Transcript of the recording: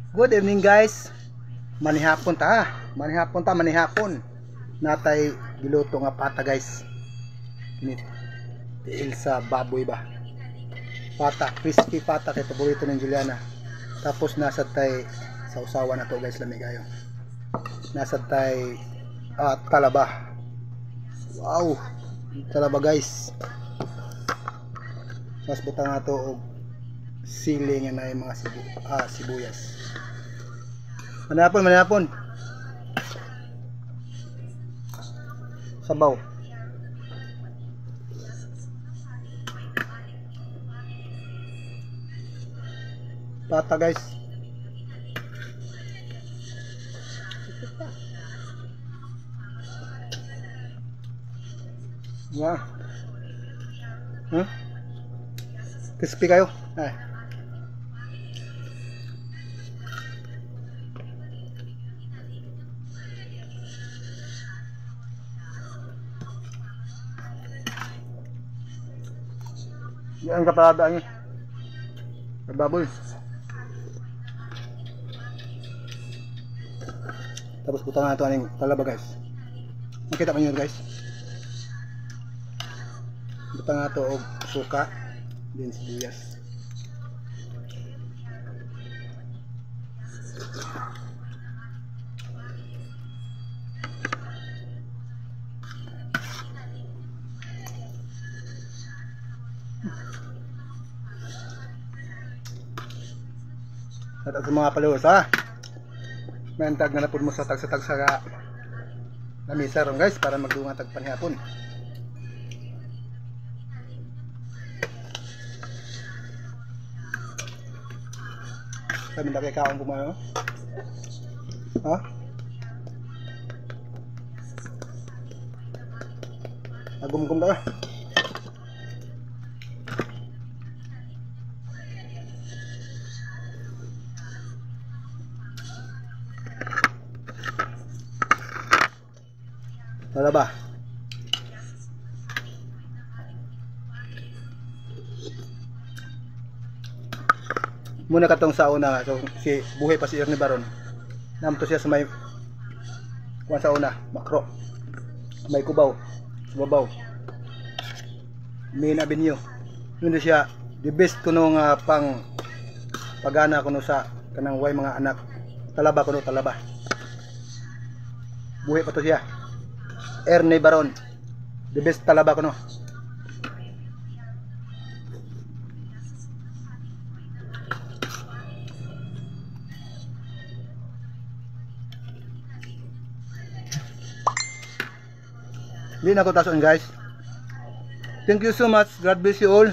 Good evening, guys. Manihapon ta. Manihapon ta, manihapon. Natay giluto nga pata, guys. Kini tiil sa baboy ba. Pata, crispy pata kay paborito ng Juliana. Tapos nasa tay sa usawa na to, guys, lami kayo. Nasa tay talaba. Wow, talaba, guys. Tapos butang na to og sili nga na mga sibuyas. Manapon, manapon. Sabaw. Pata, guys. Wow. Huh? Crispy kayo. Ay. Yan ang niya. Baboy. Tapos butang na ito aning talaba, guys. Makita pa niyo, guys. Butang na ito og suka, din sibuyas. At sa mga followers, ha, may tag na napod mo sa tagsa-tagsa ka lamisa ron, guys, para magdungan tag panihapon. Sabi na kay kaon kumayo. Ha? Agumgum ta. Wala ba? Muna katong sa una, so, si buhay pa si Ernie Baron. Namto siya sa may kuan sa una, makro. May kubaw, sa babaw. Main Avenue. Yun siya, the best kuno nga pang pagana kuno sa kanang way mga anak. Talaba kuno, talaba. Buhay pa to siya. Ernie Baron, the best talaba kuno. Hindi na ko tason, guys. Thank you so much. God bless you all.